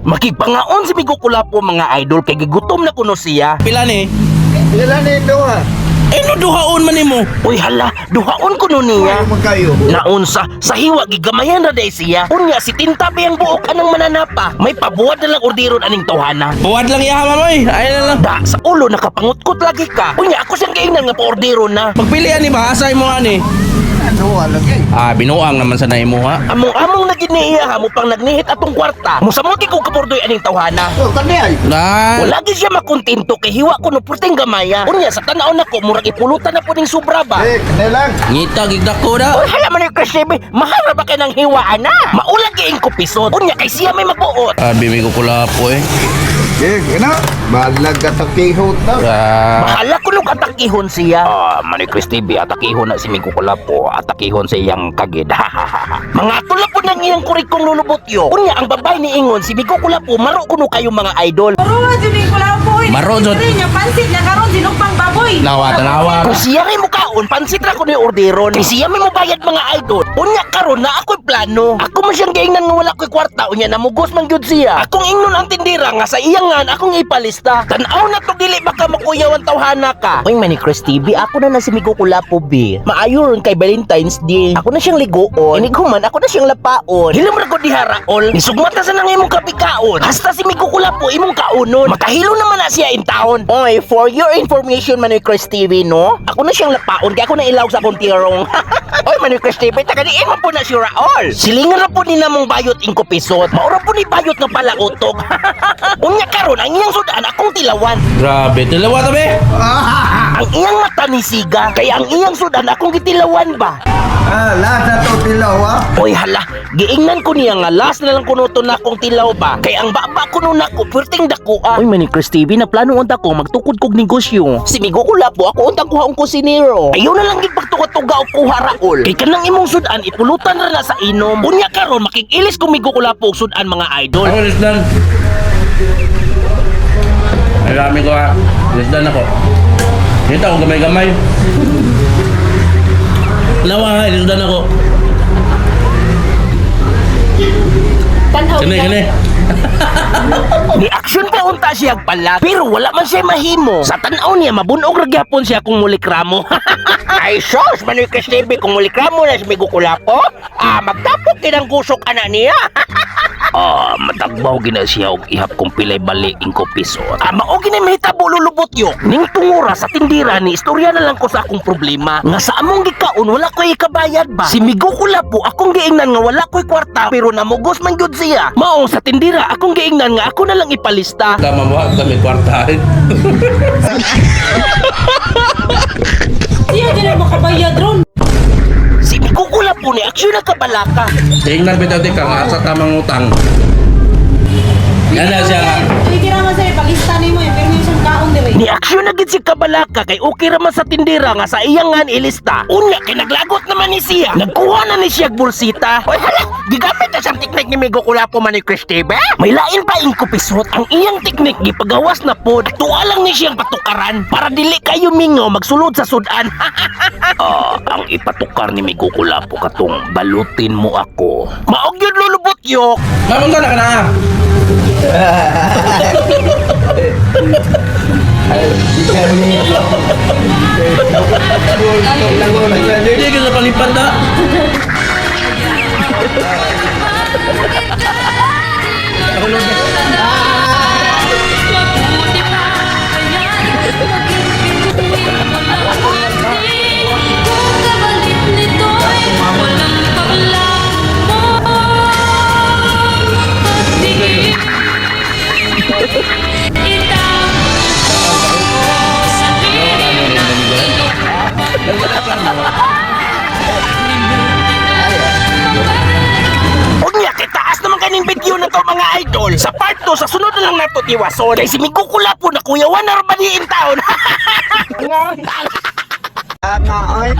Makigpangaon si Migo Kulapo, mga idol, kay gigutom na kuno siya. Pila ni? Pila ni duha? Eh no duhaon man nimo. Uy hala, duhaon kuno niya. Ay man kayo. Naunsa, sa hiwa gigamayan ra day siya. Unya si Tintabi ang buok anang mananapa. May pabuwad na lang orderon aning tawhana. Buwad lang iya mamoy. Ay na lang. Da, sa ulo nakapangutkot lagi ka. Unya ako siyang giingnan nga paordero na. Pagpili ani ba asay mo ani? Duha lagi. Ah, binuang naman sa naimo ha. Among-among na gid ni iya ha, mo pang nagnihit atong kwarta. Musamot ko kapordoy aning tawhana. Oh, kani ay. Na. Wala gid siya makontento kay hiwa ko no purting gamaya. Unya sa tan-aw nako murag ipulutan na po ning sobra ba. Eh, kani lang. Ngita gigdako da. Oy, hala man yung Chris, mahal ra ba kay ng hiwa ana? Maulag giing ko pisot. Unya kay siya may magbuot. Ah, bibi ko kulapo eh. Eh, kana. Balag ka takihot na. Ah, Bahala ko nung atakihon siya. Ah, Manoy Chris TV, atakihon na si Mingko Kulapo, atakihon sa iyang kagid. Mga tula po ng iyang kurikong lulubot yo. Unya, ang babay ni Ingon, si Mingko Kulapo, maro kuno kayo mga idol. Maruha jud ni kulapo oy. Maro jud. Niya pansit niya karon sinugpang baboy. Nawa tanawa. Kung siya rin mukaon, pansit ra ko ni orderon. Kay siya may mubayad mga idol. Unya karon na ako'y plano. Ako man siyang giingnan nga wala ko'y kwarta. Unya namugos man gyud siya. Akong ingnon ang tindira nga sa iyangan akong ipalista. Tan-aw na to dili baka makuyaw ang tawhana ka. Uy, Manny Chris TV, ako na na si Migo Kulapo B. Maayo ron kay Valentine's Day. Ako na siyang ligoon. Inighuman, ako na siyang lapaon. Hilom ra ko diha raol. Nisugmat na sa nang imong kapikaon. Hasta si Migo Kulapo imong kaunon. Makahilo naman na siya in taon. Oy, for your information, Manoy Chris TV, no? Ako na siyang lapaon kaya ako na ilaw sa akong tirong. Oy, Manoy Chris TV, taga diin man po na si Raol. Silingan ra po ni namong bayot ingko pisot. Maura po ni bayot nga pala utok. Unya karon ang iyang sudan akong tilawan. Grabe, dalawa tabi. Ang iyang mata ni siga, kaya ang iyang sudan akong gitilawan ba? Ah, lahat na to tilaw ha. Oy hala, giingnan ko niya nga last na lang kuno to na akong tilaw ba. Kay ang baba kuno nako perting dako ah. Oy Manny Chris TV, nagplano unta ko magtukod kog negosyo. Si Migo ko lapo ako untang kuha ang kusinero. Ayaw na lang gid pagtuga-tuga og kuha raol. Kay kanang imong sudan ipulutan ra na sa inom. Unya karon makikilis kung Migo ko lapo og sudan mga idol. Ako lisdan. Ay rami ko ha. Lisdan ako. Ngita ako gamay-gamay. Nawa ha, lisdan ako. Tanhaw. Kani kani. Ni action pa unta siya pala pero wala man siya mahimo. Sa tan-aw niya mabunog ra gyapon siya kung mulikramo. Ay sos, Manoy Chris TV, kung mulikramo na si Migo Kulapo, ah magtapok kinang gusok ana niya. Ah, matagbaw gina siya og ihap kung pilay bali ingko piso. Ah, mao gini mahitabo lulubot yo. Ning tungura sa tindira ni istorya na lang ko sa akong problema. Nga sa among gikaon wala ko'y ikabayad ba. Si Migo Kulapo akong giingnan nga wala ko'y kwarta pero namugos man gyud siya. Mao sa tindira akong giingnan nga ako na lang ipalista. Tama mo, kami kwarta. Siya dili makabayad ron. Si Migo Kulapo ni aksyon na kabalaka. Tingnan bitaw di ka nga sa tamang utang. Yan na siya nga. Pwede ra man sir pag-ista nimo eh pero yung siyang kaon dire. Ni aksyon na gid si kabalaka kay okay ra man sa tindira nga sa iyangan ilista. Unya kay naglagot naman ni siya. Nagkuha na ni siya og bulsita. Oy hala, gigamit na siyang teknik ni Migo Kulapo man ni Chris TV. May lain pa ing kupisot ang iyang teknik gipagawas na pod. Tuwa lang ni siyang patukaran para dili kayo mingaw magsulod sa sudan. Ah, ang ipatukar ni Migo Kulapo katong balutin mo ako. Maog yun lulubot yok. Ma'am, unsa na ka na? Hindi ka sa palipad na. Kung kabalit nito'y walang paglamon Pagtingin Itapon ko sa lilim ng iyong Unya, kay taas naman kaning video na to mga idol. Sa part 2, sa sunod na lang nato tiwason. Kay si Migo Kulapo na kuyawan na rabaniin taon. Ah, ay.